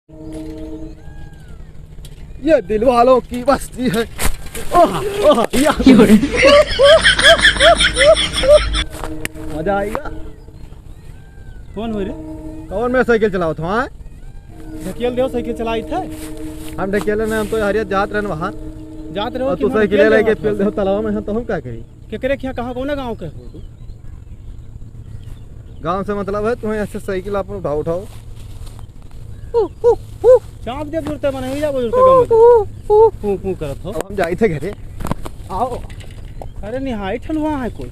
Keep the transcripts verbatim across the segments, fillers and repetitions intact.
ये दिल वालों की बस्ती है। ओह, ओह, या। मजा आइगा। कौन हो रे? कौन मैं साइकिल चलावत हूँ, हाँ? ढकेल देव साइकिल चलाइत है। हम ढकेले नहीं, हम तो हरियत जात रहन वहाँ। जात रहो और कि तू मोटरसाइकिल ढकेल लेके देव? पेल देव तलावा में, हम तो हम का करी? केकरे खिया कहाँ, कौन गाँव के हो तू? गाँव से मतलब है, तुम्हें ऐसे साइकिल आप उठाओ, उठाओ। हु, हु, हु। चाप दे जुरते बने, ही जा जुरते हु, कम हो। हु, हु। हु, हु करत हो। अब हम जाई थे घरे। आओ। अरे निहाई ठलुआ है कोई।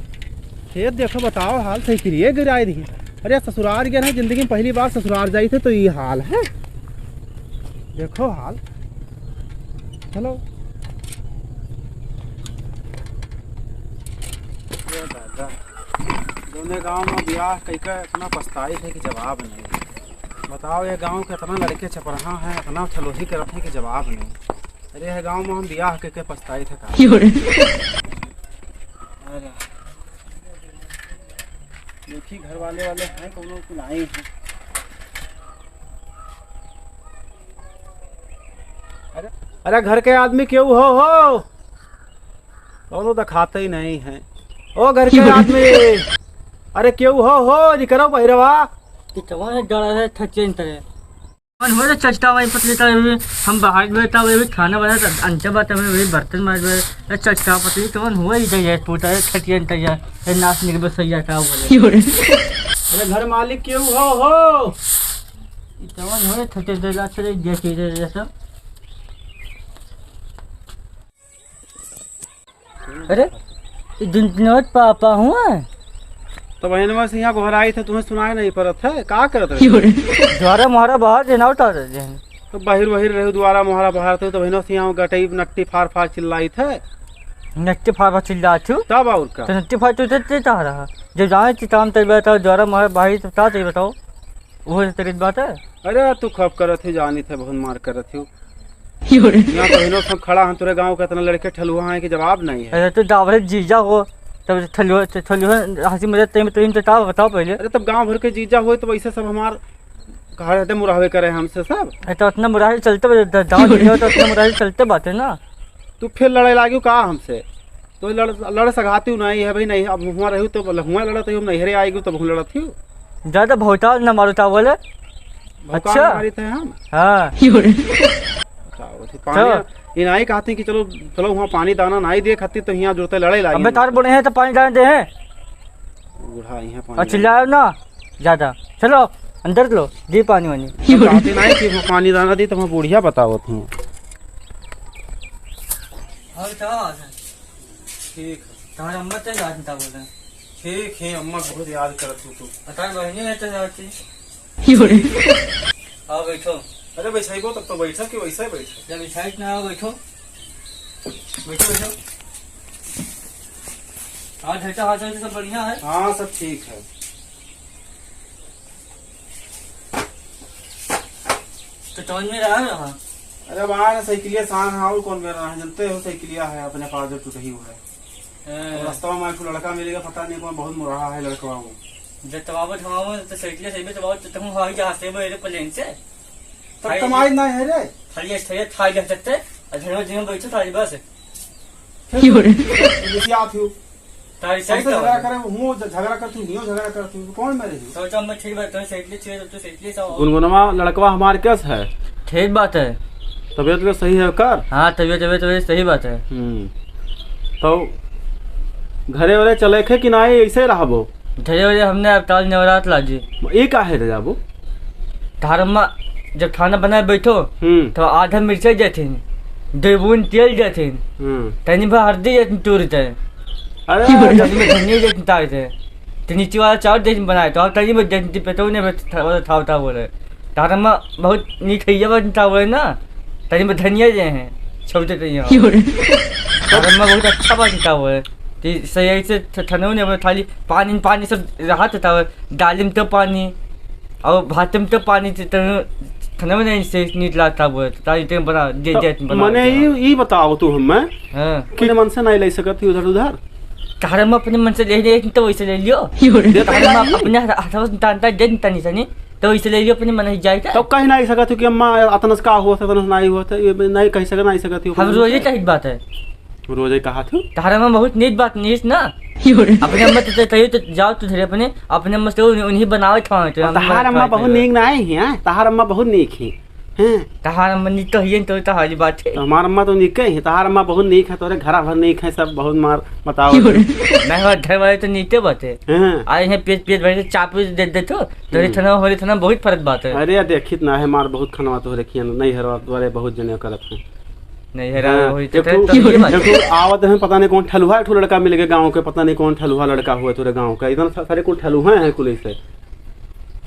खेत देखो, बताओ हाल, साइकिलिए गिराए दी। अरे ससुरार गए हैं, जिंदगी में पहली बार ससुरार जाई थे तो ये हाल है। देखो हाल। चलो। ये दादा, जौने गाँव में बियाह कइके इतना पछताई थे कि जवाब नहीं। बताओ, ये गाँव के इतना लड़के चपराहा हैं, इतना ठलोही करत हैं कि जवाब नहीं। अरे, ये गाँव में हम बियाह कइके पछताई थे का? क्यों रे? अरे, देखी, घर वाले वाले हैं, कौनो कुल आए हैं। अरे, अरे, घर के आदमी केहू हो, हो? कौनो देखाते ही नहीं है। ओ घर के आदमी, अरे केहू हो, हो, निकरो बहिरवा। कि तवन डरा है, थचेन तरे। मन हो रे चचका भाई पतली तरे भी, हम बाहर बैठा हुए भी, खाना बना, अंटे बात में भी, बर्तन मार रहे, ए चचका पतली, तवन हुआ ही जाए, टूटा है, थचेन तरे, ए नाच निकल बस सही जाता हुआ। क्यों रे? अरे घर मालिक केहू हो, हो? तवन हो रे थचेन तरे, अच्छा रे, जैसे, जैसे। अरे, ई दिन दिनवत पापा हुआ? तो बहनवा से यहाँ गोहराई थे, तुम्हें सुनाई नहीं पड़त है, का करत रहे? क्यों रे? द्वारा मोहरा बाहर देना उतार दे। तो बाहिर बाहिर रहे, द्वारा मोहरा बाहर थे, तो बहनवा से यहाँ गटई नट्टी फार फार चिल्लाई थे। नट्टी फार फार चिल्ला छू? तब और का? तो नट्टी फार तू ते, ते चाह रहा। जब जाए चिताम तब बताओ, द्वारा मोहरा बाहर तो का चाहिए बताओ? वो तो तेरी बात है। अरे तू खप करत ही, जानी थे बहुत मार करत ही। क्यों रे? यहाँ तो हिनो सब खड़ा हैं, तोरे गाँव के इतना लड़के ठलुआ हैं कि जवाब नहीं है। अरे तो दावरे जीजा हो, तब ठलुआ, ठलुआ हंसी मजाक टाइम, टाइम तो बताओ, बताओ पहले। अरे तब गाँव भर के जीजा हो तो वैसे सब हमार घर हटे मुरावे करे हमसे सब। अरे तो इतना मुरावे चलते बा-, द-, दावत जीजा हो तो इतना मुरावे चलते बात है ना। तू फिर लड़ाई लागियो का हमसे? तो लड़, लड़ सगाती नहीं है भाई, नहीं, अब हुआ रही तो हुआ लड़त रही, हम नैहरे आएगी तब हम लड़त ही। ज्यादा भौताल न मारो, का बोले? भौकाल अच्छा। मारी थे हम। हाँ। बताओ, तो पानी, चलो। ये नहीं कहते कि चलो, चलो वहाँ पानी दाना नहीं दे खाती तो यहाँ जुड़ते लड़ाई लागी। अबे तार बने हैं तो पानी दाना दे हैं। बूढ़ा यहाँ पानी और चिल्लाओ ना ज्यादा। चलो, अंदर लो, दी पानी वानी। हम कहते नहीं कि वहाँ पानी दाना दी तो वहाँ बुढ़िया बतावत हूँ। और क्या बात है? ठीक है। तुम्हारे अम्मा तो याद नहीं था बोले। ठीक है, अम्मा बहुत याद करत हूँ तू। पता है, बहनी है तो याद थी। क्यों रे? आओ बैठो। अरे बैठाइबो तब तो बैठो कि वैसे ही बैठो। जब बैठाई ना आओ, बैठो। बैठो, बैठो। और घर का हाल चाल सब बढ़िया है? हाँ, सब ठीक है। तो टोन में रहा रहा? अरे बाहर साइकिलिया सान है, और कौन मेरा है, जानते हो साइकिलिया है अपने पास जो टूट ही हुआ है। हाँ। और रास्ता में एक लड़का मिलेगा, पता नहीं कौन, बहुत मुरहा है लड़का वो। जब तबावत हमारा तो साइकिलिया सही में तबावत तो तुम हवाई जहाज से मेरे प्लेन से। तब कमाई ना है रे। खाली ऐसे खाली हटते, और घर में दिन में बैठो खाली बस। क्यों रे? इसी आप ही हो। तारी सही हमसे तो झगड़ा है। करे, हुओ झ-, झगड़ा करती हूँ, हियो झगड़ा करती हूँ, कौन मेरे हियो? तो, तो हम ठीक बात, तो सही ले, तो सही ले, सब गुनगुनवा लड़कवा हमार कैस है? ठीक बात है। तबीयत तो सही है ओकर? हाँ, तबीयत, तबीयत, तबीयत सही बात है। हम्म। तो घरे वरे चले खे कि नाई, ऐसे रहबो? घरे वरे हमने अब ताल नवरात लाजी। ये काहे रे जाबो? धर्मा जब खाना बनाए बैठो, हम्म। तो आधा मिर्चा देथिन, दो बूंद तेल देथिन, हम्म। तनी भर हल्दी देथिन तूर दे। अरे, तनी में धनिया देथिन तार दे। तो नीचे वाला चावल देथिन बनाए, तो अब तनी में देथिन पेटो ने बस था, था, था बोले। धर्मा बहुत नीक है, ये बात था बोले ना, तनी में धनिया दे हैं, छोटे तो यहाँ। क्यों रे? धर्मा बहुत अच्छा बात था बोले। तो सही से ठ-, ठंडो ने बोले, खाली पानी, पानी सब रहा था बोले। दालिम तो पानी, और भातम तो पानी, त-, त-, खाना में नहीं से नीट लागता बोले, तारी टेम बना, दे, तो दे, बना मने दे। ई, ई बताओ तू हमें हाँ। कि अपने मन से नहीं ले सकत ही उधर उधर? तारे में अपने मन से ले ले, तो वैसे ले लियो। दे तो तारे में ले। अपने हाथ, हाथ से तान, तान, दे, तानी, तानी। तो इसे ले लियो अपने मन ही जाए का? तो कह नाहीं सकत हो कि अम्मा, अतना से का होत है, अतना से नाहीं होत है, ये नाहीं कह सकत, नाहीं सकत हो। हम रोजे चाहित बात है। रोजे कहा थू? तहरा अम्मा बहुत नीक बात नीस ना। अपने अम्मा तो, तो, तो, तो जाओ तू धरे अपने, अपने अम्मा से उन्हीं, उन्हीं बनावे खावे तो हम तहार अम्मा खाए बहुत पिए। नीक ना आई है, हाँ? तहार अम्मा बहुत नीक है। हैं? तहार अम्मा नीक तो हियन तो तहारी बात है। तो हमार अम्मा तो नीके है, तहार अम्मा बहुत नीक है, तोरे घरा भर नीक है, सब बहुत मार बताओ। मैं हमार घर वाले तो नीके बात है। हैं? आए हैं पेट, पेट भर के चाप दे दे तो, तोरे हम्म। थना, होरे थना बहुत फर्क बात है। अरे देखित ना है, मार बहुत खनवा तोहरे खियन, नहीं हरवा तोरे बहुत जने करत हैं। नहीं हरवा हाँ, वही तो एक ठे-, ठो, तो ये बात एक है। ठो आवत है, पता नहीं कौन ठलुहा, एक ठो लड़का मिल गए गाँव के, पता नहीं कौन ठलुहा लड़का हुआ तोरे गाँव का, इतना सा-, सारे कुल ठलुहा है कुल से।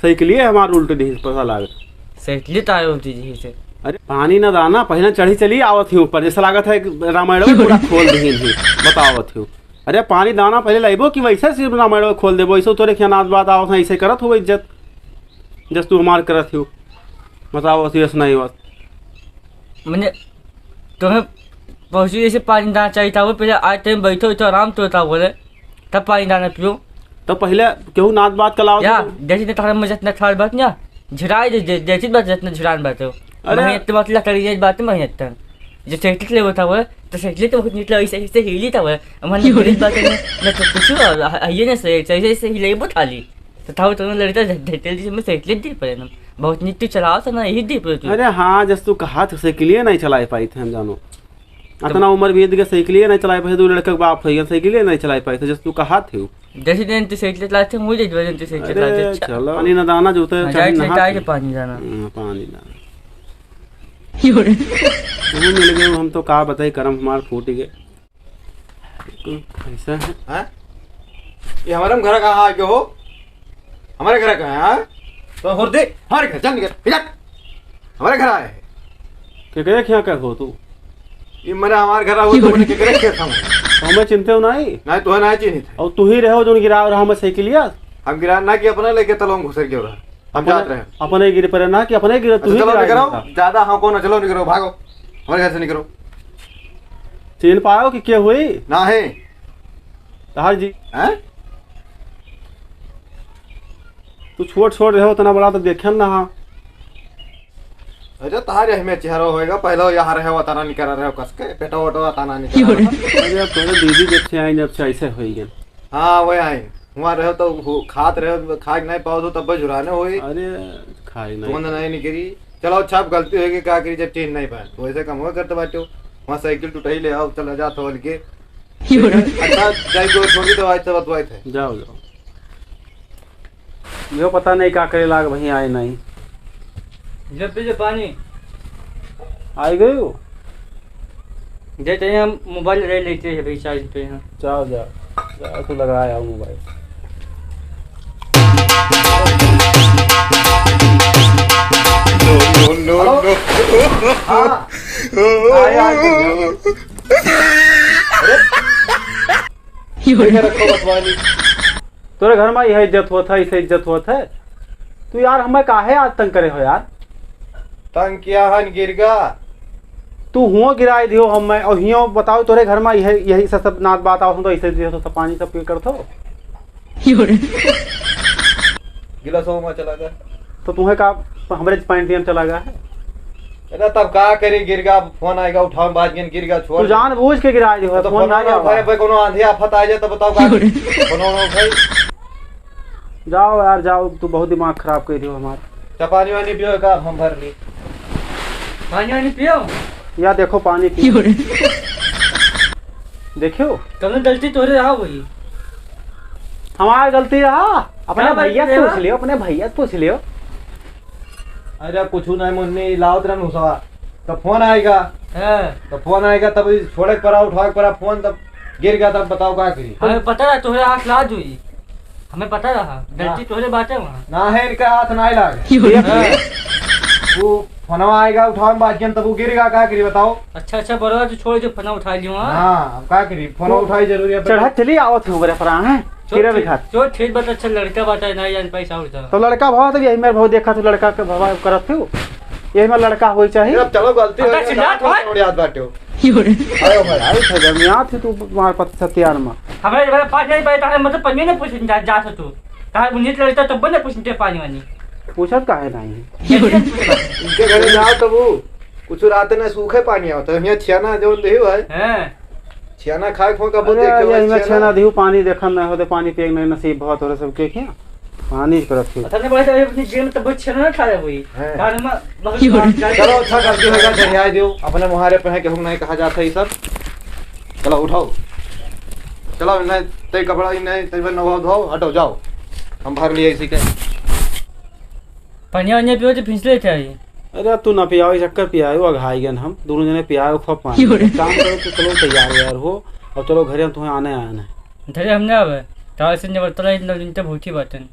सही के लिए हमार उल्टी दिही पता लाग। सही के लिए तार उल्टी दिही से। अरे पानी ना दाना, पहले चढ़ी चली आवत ही ऊपर, जैसा लागत है कि रामायण में पूरा खोल दिही ही, बतावत ही। अरे पानी दाना पहले लाइबो कि वैसे सिर्फ रामायण में खोल देबो, ऐसे तोरे क्या नात बात आवत है, ऐसे करत हो इज्जत, जस तू हमार करत हो, बतावत ही, ऐसा नहीं बात। मने तुम्हें पहुँची जैसे पानी दाना चाहिए था, वो पहले आज टाइम बैठो, तो आराम तो था बोले। तब पानी दाना पियो। तो पहिले केहू नात बात कलाओ या, तो। जैसे ने तहरा में जितना ठाड़ बात ना, झिराई दे, दे, जैसी बात जितना झिरान बात हो। अरे। मैं इतने बात लकड़ी ये बात में इतना। जो साइकिल ले बता हुआ, तो साइकिल तो बहुत निकला, ऐसे, ऐसे हिली था हुआ। हमारे क्यों रे? गरीब बात है, मैं तो कुछ हुआ, आ, आ, ये ना सही, सही, सही, सही ले बता ली। तो था वो तो लड़का धटेल जी, मैं साइकिल दे पड़े ना। बहुत नीक तू चलाओ था ना, यही दे पड़े तू। अरे हाँ, जस तू कहा तो साइकिल नहीं चला पाई थे हम जानो। तो अतना उम्र बीत गया, साइकिलिए नहीं चलाए पाए, दो लड़का के बाप है, साइकिलिए नहीं चलाए पाए थे, जस तू कहा थे। जैसे दिन तू साइकिल चलाते, मुझे जो दिन तू साइकिल अरे, चलाते, अच्छा। चलो। पानी ना दाना जो होता है, हाँ, चाहे जाए थे, नहा जाए के। थे पानी दाना। हाँ, पानी दाना। क्यों रे? तू मिल गए, हम तो का बताई, करम हमार फूट गए। ऐसा है। हैं? ये हमारे घर कहाँ आ गए हो? हमारे घर कहाँ है, हाँ? तो होर दे, हमारे घर, चल निकल, निकल। हमारे घर आए हैं। केकरे खेत का हो तू? ये मने हमारे घर आओ तो मने केकरे खेत हम। तो हमें चिंते हो नहीं? नहीं, तो है नहीं चिन्हित है। और तू ही रहो जो गिराव रहा हमें साइकिलिया? हम गिरा ना कि अपने लेके तलों घुसर गयो रहा। हम अपने, जात रहे। अपने गिर पड़े ना कि अपने गिरे, तू अच्छा, ही चलो गिराव निकलो। रहा। ज्यादा हाँ को ना, चलो निकलो, भागो। हमारे घर से निकलो। चिन्ह पायो कि के हुई? ना है। तहार जी। हैं? तू छोट छोट रहे, उतना बड़ा तो देखे ना हा। अरे तारे हमें चेहरा होएगा, पहले यहाँ रहे, वताना निकल रहे हो कस के, पेटो वटो वताना निकल रहा। अरे अब तोरे दीदी जब से आई, जब से ऐसे होई गए। हाँ, वही आई। वहाँ रहे तो हो-, खात रहे, खाए के नहीं पाओ तो तब झुराने होई। अरे खाए नहीं। तुरंत नहीं निकली। चलो अच्छा, अब गलती होगी, क्या करी जब चीज नहीं पाए, तो ऐसे कम हो करते बाटे। वहाँ साइकिल टूटाई ले आओ, चला जात हो हल्के। अच्छा, जाई को छोड़ के दवाई, तब दवाई थे। जाओ, जाओ। यो पता नहीं का करे लाग, वहीं आए नहीं। जब पी ले पानी। आए गए हो? जे चाहिए हम मोबाइल ले लेते हैं भाई, चार्ज पे हैं। जाओ, जाओ। जाओ, तू लगा आओ मोबाइल। No, no, no, हेलो? No। हाँ। आए, आए, आए। अरे? ये रखो बतवानी। तोरे घर में यह इज्जत होत है, इसे इज्जत होत है। तू यार हमें काहे आज तंग करे हो यार? तंग किया हन गिरगा। तू हुओ गिराए दियो हमें, और हियो बताओ तोरे घर में यह, यही सब, सब नात बात आओ, हम तो ऐसे दियो तो सब पानी सब पी कर थो। गिलासों में चला गया। तो तुम्हें का हमरे पैंट में चला गया है? अरे तब का करी, गिर गया, फोन आएगा, उठाओ, बाज गन गिर गया, छोड़। तू जानबूझ के गिराए दियो, तो फोन फोन ना ना आवा। उठाए, भाई, कोनो आंधी आफत आ जाए तो बताओ का करी? फोन ना उठाई। जाओ यार, जाओ, तू बहुत दिमाग खराब कर दियो हमार। तो पानी वानी पियो का, हम भर ली। पानी वानी पियो? या देखो, पानी पियो। क्यों रे? देखियो। कौनो गलती तोहरे रहा होई। हमार गलती रहा? अपने का भैया से गलती रहा? पूछ लियो, अपने भैया से पूछ लियो। अरे कुछ नहीं, मुन्नी लावत रहन हुसवा, तो फोन आएगा। हाँ। तो फोन आएगा, तब छोड़े के पड़ा, उठावे के पड़ा फोन, तब गिर गया, तब बताओ का करी? हमें पता रहा तोहरे हाथ लाज हुई, हमें पता रहा, गलती ना। तोहरे बाटे वहाँ। ना है, इनका हाथ ना लाग। हाँ। वो फोनवा आएगा, उठावे में बात किया, तब वो गिरेगा, का करी बताओ? अच्छा, अच्छा, बड़वा, तू छोड़ दे, फोन उठा लियो, हाँ? हाँ, अब का करी? फोन वो उठाई जरूरी है। चढ़ा चली आवत हो, बड़े परा, हैं? चोर किरण ठीक, खात। चोर ठीक बात, अच्छा लड़का बात है, ना जान पैसा उठा। तो लड़का भाव तो यही मेरे भाव देखा, तू लड़का के भाव करत हो, यही में लड़का होई चाहिए। अब चलो, गलती हो पता गई, चला, जात हो, हाँ? थोड़ी याद बाटे हो। क्यों रे? आयो भाई। आई था जब यहाँ थी तू मार पत सत्यान में। हमारे, हमारे पास नहीं पाए, तारे मतलब पन्नी ने पूछ जा, जा तो तू। तारे उन्नीस लड़का तब ने पूछते पानी वानी। पूछत काहे नाहीं है? इनके घरे जाओ तब उ कुछ रात न सूखे पानी आवत है। हियाँ छियाना जौन देहु है। हैं? छियाना खाए खो कबो अरे, देखे ये हुआ इमे छियाना। छियाना देहु, पानी देखन नाहीं होते, पानी पिए के नाहीं नसीब बहुत हो रहे सबके क्या? पानी करत ही। अच्छा, नहीं भाई, तो अपनी जेब में तो बहुत छियाना ना खा रहे वही। हैं। घर में बहुत चलो, अच्छा करती हो, जा, चढ़ियाई दियो, अपने मुहारे पे है, केहू नहीं कहा जाता है ये सब। चलो, उठाओ। चलो, इन्हें ते कपड़ा, इन्हें ते नवा धो, हटो, जाओ। हम भर लिए इसी के। पनिया वनिया पियो तो फिसले थे आई। अरे, अब तू ना पियाओ, शक्कर पियाओ, अघाई गन हम। दोनों जने पियाओ, खूब पानी। एक काम करो, तू चलो, तैयार हो यार हो, और चलो घरे, हम तुम्हें आने आए हैं। धरे हम ना आवे, तार से जबरतला इतना दिन तो भूखी बाटन।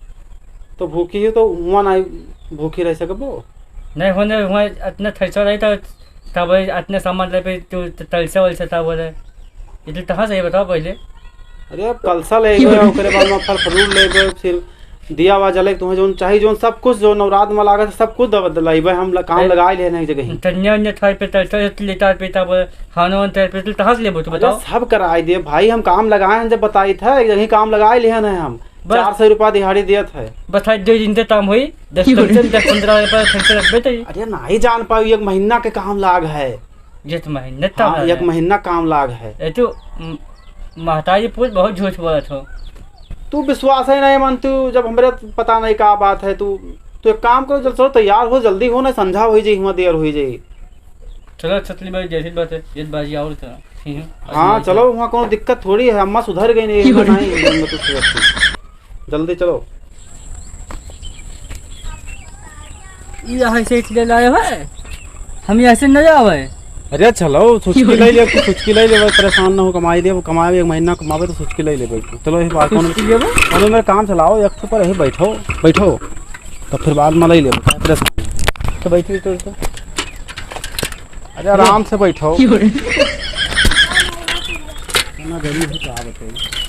तो भूखी हो तो हुआँ ना भूखी रह सकबो? नहीं होने, हुआँ इतना थैसा रही था, तब इतने सामान ले पे तू त-, तलसा वलसा था बोले। ये तो कहाँ से ये बताओ पहले? अरे, अब कलसा लेबे, ओकरे बाद में फल फ्रूट लेबे, फिर दिया वा जले, तुम्हें जौन चाही, जौन सब कुछ, जौन नवरात में लागत है, सब कुछ दब-, दिलाइबे हम ल-, काम ए, लगाए ले नहीं जगह ही। तन्या वन्या थाई पे तलसा लेता पे था बोले, खाना वाना थाई पे, तू कहाँ से लेबो, तू अरे, बताओ? सब कराए दे भाई, हम काम लगाए हैं, जब बताई था, एक जगह काम लगाए ले हैं हम। बस। चार सौ रुपया दिहाड़ी दियत है। बस, आज दो दिन के काम होई, दस की बोले? पंद्रह, दस पंद्रह रुपया खर्चा लगबे तो ही। अरे, नहीं जान पाऊ, एक महीना के काम लाग है। एक महीना काम हाँ, लाग एक है। महीना काम लाग है। ए, तू, म-, महतारी पूत बहुत झूठ बोलत हो। तू विश्वास ही नहीं मन, तू जब हमरे पता नहीं का बात है, तू, तू एक काम करो, जल्दी चलो, तैयार हो, जल्दी हो ना, संझा होई जाई, हुआँ देर होई जाई। चलो, छतली भाई, जैसी बात है, ये बाजी और था। ठीक है। हाँ, चलो, वहाँ कोनो दिक्कत थोड़ी है, अम्मा सुधर गई नहीं, की बोले? नहीं, नहीं, तो सुधर गई। जल्दी चलो। ये ऐसे ही ले लाए है, हम ऐसे न जावे। अरे चलो, सुचकी ले ले, सुचकी ले ले, परेशान ना हो, कमाई दे, कमाए एक महीना कमावे तो सुचकी ले ले, बैठो। चलो, ये बात सुचकी लेबो? अरे मेरे काम चलाओ, एक ठो पर यही बैठो, बैठो, तो फिर बाद में ले ले, परेशान। तो बैठो, बैठो, बैठो। अरे आराम से बैठो। की बोले? इतना गर्मी है, क्या बताइए।